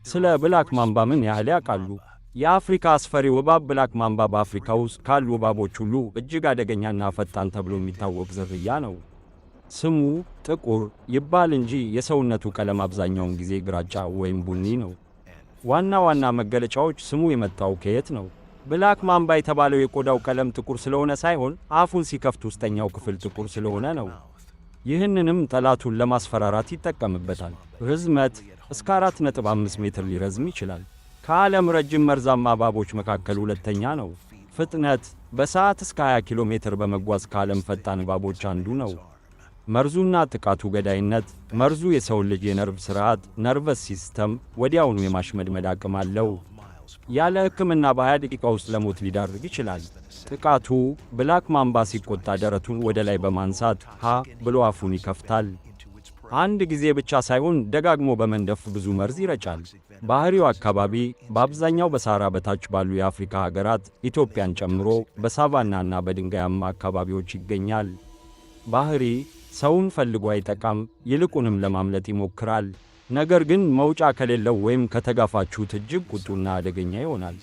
ስለ black mamba ምን ያህል ያውቃሉ? የአፍሪካ አስፈሪው እባብ black mamba በአፍሪካ ውስጥ ካሉ እባቦች ሁሉ እጅግ አደገኛና ፈጣን ተብሎ የሚታወቅ ዝርያ ነው። ስሙ ጥቁር ይባል እንጂ የሰውነቱ ቀለም አብዛኛውን ጊዜ ግራጫ ወይም ቡኒ ነው። ዋና ዋና መገለጫዎች። ስሙ የመጣው ከየት ነው? Black mamba የተባለው የቆዳው ቀለም ጥቁር ስለሆነ ሳይሆን አፉን ሲከፍት ውስጠኛው ክፍል ጥቁር ስለሆነ ነው። ይህንንም ጠላቱን ለማስፈራራት ይጠቀምበታል። ርዝመት እስከ 4.5 ሜትር ሊረዝም ይችላል። ከዓለም ረጅም መርዛማ እባቦች መካከል ሁለተኛ ነው። ፍጥነት በሰዓት እስከ 20 ኪሎ ሜትር በመጓዝ ከዓለም ፈጣን እባቦች አንዱ ነው። መርዙና ጥቃቱ ገዳይነት። መርዙ የሰውን ልጅ የነርቭ ስርዓት nervous system ወዲያውኑ የማሽመድመድ አቅም አለው። ያለ ሕክምና በ20 ደቂቃ ውስጥ ለሞት ሊዳርግ ይችላል። ጥቃቱ። Black mamba ሲቆጣ ደረቱን ወደ ላይ በማንሳት "ሀ" ብሎ አፉን ይከፍታል። አንድ ጊዜ ብቻ ሳይሆን ደጋግሞ በመንደፍ ብዙ መርዝ ይረጫል። ባህሪው። አካባቢ በአብዛኛው በሰሃራ በታች ባሉ የአፍሪካ ሀገራት፣ ኢትዮጵያን ጨምሮ፣ በሳቫናና በድንጋያማ አካባቢዎች ይገኛል። ባህሪ። ሰውን ፈልጎ አይጠቃም፣ ይልቁንም ለማምለጥ ይሞክራል። ነገር ግን መውጫ ከሌለው ወይም ከተጋፋችሁት እጅግ ቁጡና አደገኛ ይሆናል።